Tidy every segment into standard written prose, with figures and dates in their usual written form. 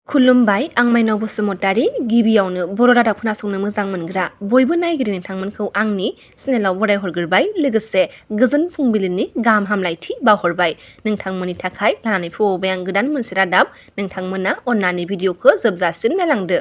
खुलुमबाय आं माइनाव बसुमतारी गिबियावनो बर' रादाब खोनासंनो मोजां मोनग्रा बयबो नायगिरि नोंथांमोनखौ आंनि चेनेलाव बराय हरग्रोबाय लोगोसे गोजोन फुंबिलिनि गाहाम हामलायथि बावहरबाय नोंथांमोननि थाखाय लानानै फैबाय आं गोदान मोनसे रादाब नोंथांमोना अन्नानै भिडिअखौ जोबजासिम नायलांदो।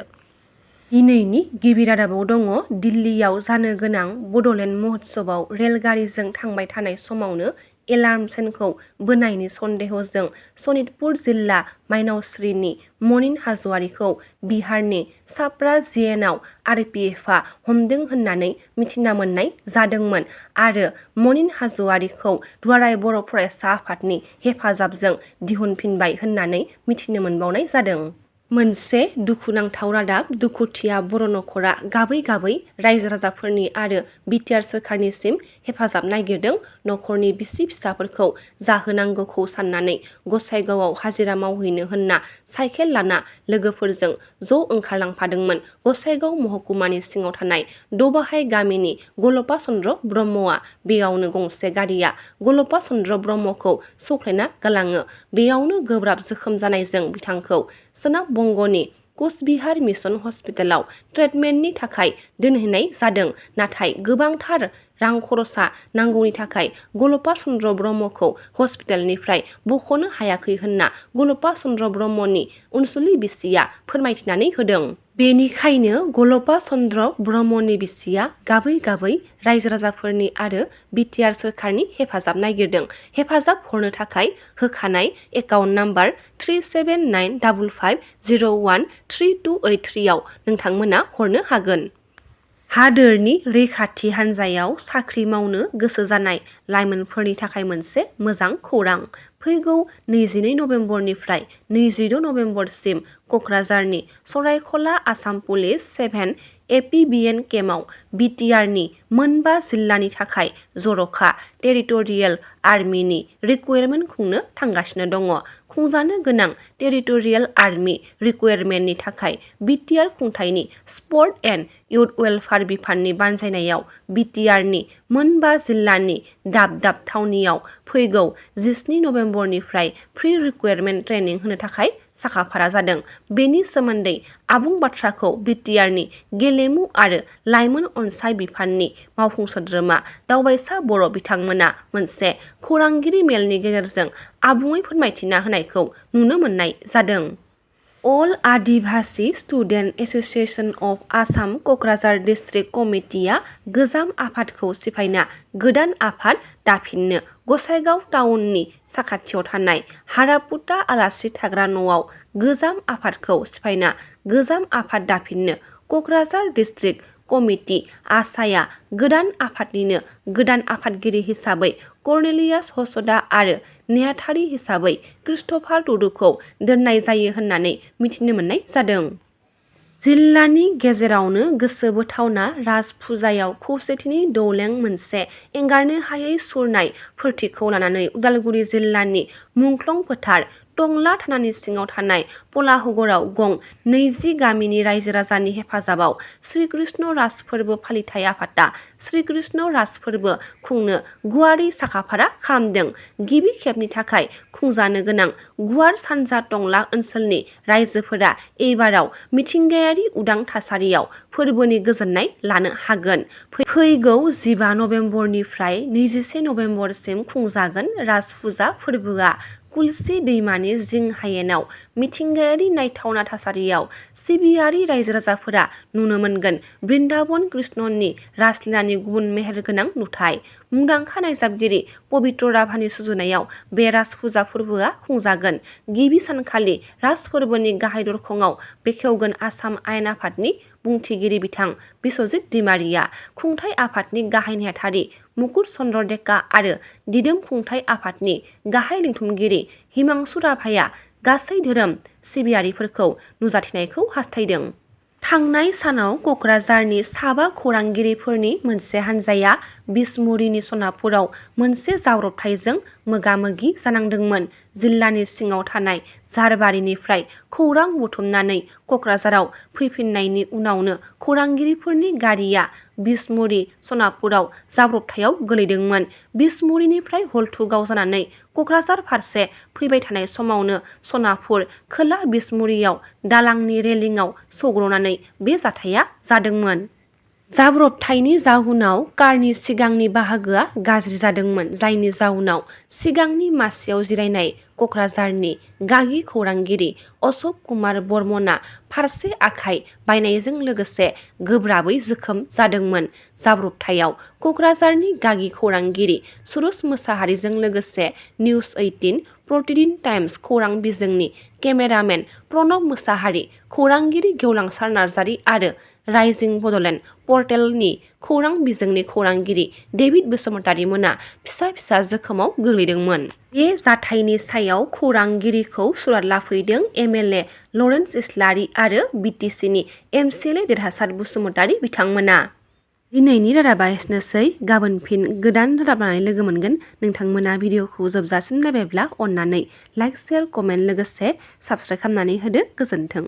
दिनैनि गिबि रादाबाव दङ दिल्लीयाव जानो गोनां बड'लेण्ड महोत्सवआव रेलगारिजों थांबाय थानाय समावनो एलार्म सेनखौ बोनायनि सन्देहजों सनितपुर जिल्ला माइनावस्रिनि मनिन हाज'वारिखौ बिहारनि छाप्रा जिएनआव आरपिएफआ हमदों होननानै मिथिना मोननाय जादोंमोन आरो मनिन हाज'वारिखौ दुलाराय बर' फरायसा आफादनि हेफाजाबजों दिहुनफिनबाय होननानै मिथिनो मोनबावनाय जादों। मोनसे दुखुनांथाव रादाब दुखुथिया बर' नखरा गाबै गाबै रायजो राजाफोरनि आरो बिटिआर सोरखारनिसिम हेफाजाब नागिरदों। नखरनि बिसि फिसाफोरखौ जाहोनांगौखौ साननानै गसाइगावआव हाजिरा मावहैनो होनना साइकेल लाना लोगोफोरजों ज' ओंखारलांफादोंमोन। गसाइगाव महकुमानि सिङाव थानाय दबाहाइ गामिनि गलपा चन्द्र ब्रह्मआ बेयावनो गंसे गारिया गलपा चन्द्र ब्रह्मखौ सौख्लायना गालाङो। बेयावनो गोब्राब जोखोम जानायजों बिथांखौ सोनाब बंग'नि कचबिहार मिसन हस्पिटालाव ट्रिटमेन्टनि थाखाय दोनहैनाय जादों। नाथाय गोबांथार रां खरसा नांगौनि थाखाय गलपा चन्द्र ब्रह्मखौ हस्पिटालनिफ्राय बख'नो हायाखै होनना गलपा चन्द्र ब्रह्मनि अनसुलि बिसिया फोरमायथिनानै होदों। बेनिखायनो गलपा चन्द्र ब्रह्मनि बिसिया गाबै गाबै रायजो राजाफोरनि आरो बिटिआर सोरखारनि हेफाजाब नागिरदों। हेफाजाब हरनो थाखाय होखानाय एकाउन्ट नाम्बार 3795501328 आव नोंथांमोना हरनो हागोन। हादोरनि रैखाथि हान्जायाव साख्रि मावनो गोसो जानाय लाइमोनफोरनि थाखाय मोनसे मोजां खौरां। फैगौ 22 नबेम्बरनिफ्राय 26 नबेम्बरसिम क'क्राझारनि सरायखला आसाम पुलिस 7 एपिबिएन केम्पआव बिटिआरनि मोनबा जिल्लानि थाखाय जर'खा टेरिटरियेल आर्मिनि रिक्रुइटमेन्ट खुंनो थांगासिनो दङ। खुंजानो गोनां टेरिटरियेल आर्मि रिक्रुइटमेन्टनि थाखाय बिटिआर खुंथायनि स्पर्ट एन्ड इउथ वेलफेयार बिफाननि बानजायनायाव बिटिआरनि मोनबा जिल्लानि दाब दाब थावनियाव फैगौ 17 नबेम्बरनिफ्राय प्रि रिक्रुइटमेन्ट ट्रेनिं होनो थाखाय साखाफारा जादों। बेनि सोमोन्दै आबुं बाथ्राखौ बिटिआरनि गेलेमु आरो लाइमोन अनसाय बिफाननि मावफुं सोद्रोमा दावबायसा बर' बिथांमोना मोनसे खौरांगिरि मेलनि गेजेरजों आबुङै फोरमायथिना होनायखौ नुनो मोननाय जादों। All Adivasi student association of Assam Kokrajhar district कमिटिआ गोजाम आफादखौ सिफायना गोदान आफाद दाफिननो गसाइगाव टाउननि साखाथियाव थानाय हारापुता आलासि थाग्रा न'आव गोजाम आफादखौ सिफायना गोजाम आफाद दाफिननो क'क्राझार डिस्ट्रिक्ट कमिटि आसाया गोदान आफादनिनो गोदान आफादगिरि हिसाबै कर्नेलियास हसदा आरो नेहाथारि हिसाबै क्रिस्ट'फार टुडुखौ दोननाय जायो होननानै मिथिनो मोननाय जादों। जिल्लानि गेजेरावनो गोसो बोथावना राज फुजायाव खौसेथिनि दौलें मोनसे एंगारनो हायै सुरनाय फोरथिखौ लानानै उदालगुरि जिल्लानि मुंख्लं फोथार टंला थानानि सिङाव थानाय पलाहगराव गं 20 गामिनि रायजो राजानि हेफाजाबाव श्रीकृष्ण राज फोरबो फालिथाय आफादा श्रीकृष्ण राज फोरबो खुंनो गुवारै साखाफारा खालामदों। गिबि खेबनि थाखाय खुंजानो गोनां गुवार सानजा टंला ओनसोलनि रायजोफोरा एबाराव मिथिंगायारि उदां थासारियाव फोरबोनि गोजोननाय लानो हागोन। फैगौ 15 नबेम्बरनिफ्राय 21 नबेम्बरसिम खुंजागोन राज फुजा फोरबोआ कुलसी दैमानि जिं हायेनाव मिथिंगायारि नायथावना थासारियाव सिबियारि रायजो राजाफोरा नुनो मोनगोन बृन्दाबन कृष्णनि रासलीलानि गुबुन मेहेरगोनां नुथाय। मुंदांखा नायजाबगिरि पबित्र राभानि सुजुनायाव बे राज फुजा फोरबोआ खुंजागोन। गिबि सानखालि राज फोरबोनि गाहाय दरखंआव बेखेवगोन आसाम आयेन आफादनि बुंथिगिरि बिथां बिस्वजित दैमारिया खुंथाय आफादनि गाहाय नेहाथारि मुकुट चन्द्र डेका आरो दिदोम खुंथाय आफादनि गाहाय लिंथुमगिरि हिमांशु राभाया गासै धोरोम सिबियारिफोरखौ नुजाथिनायखौ हास्थायदों। थांनाय सानाव क'क्राझारनि साबा खौरांगिरिफोरनि मोनसे हान्जाया बिसमुरिनि सनापुराव मोनसे जाब्रबथायजों मोगा-मोगि जानांदोंमोन। जिल्लानि सिङाव थानाय झारबारिनिफ्राय खौरां बुथुमनानै क'क्राझाराव फैफिननायनि उनावनो खौरांगिरिफोरनि गारिया बिसमुरि सनापुराव जाब्रबथायाव गोलैदोंमोन। बिसमुरिनिफ्राय हलथुगाव जानानै क'क्राझार फारसे फैबाय थानाय समावनो सनापुर खोला बिसमुरियाव दालांनि रेलिंआव सौग्रावनानै बे जाथाया जादोंमोन। जाब्रबथायनि जाहोनाव कारनि सिगांनि बाहागोआ गाज्रि जादोंमोन, जायनि जाउनाव सिगांनि मासियाव जिरायनाय क'क्राझारनि गागि खौरांगिरि अशक कुमार बर्मनआ फारसे आखाइ बायनायजों लोगोसे गोब्राबै जोखोम जादोंमोन। जाब्रबथायाव क'क्राझारनि गागि खौरांगिरि सुरज मोसाहारिजों लोगोसे निउज 18, प्रतिदिन टाइम्स खौरां बिजोंनि केमेरामेन प्रणब मोसाहारि, खौरांगिरि गेवलांसार नार्जारि आरो राइजिं बड'लेण्ड पर्टेलनि खौरां बिजोंनि खौरांगिरि डेभिड बसुमतारी मोना फिसा फिसा जोखोमाव गोग्लैदोंमोन। बे जाथायनि सायाव खौरांगिरिखौ सुलाद लाफैदों एमएलए लरेन्स इस्लारि आरो बिटिसिनि एमसिएलए देरहासार बसुमतारी बिथांमोना। दिनैनि रादाबा एसेनोसै। गाबोन फिन गोदान रादाब लानानै लोगो मोनगोन। नोंथांमोना भिडिअखौ जोबजासिम नायबायब्ला अननानै लाइक, शेयार, कमेन्ट लोगोसे साबस्क्राइब खालामनानै होदो। गोजोन्थों।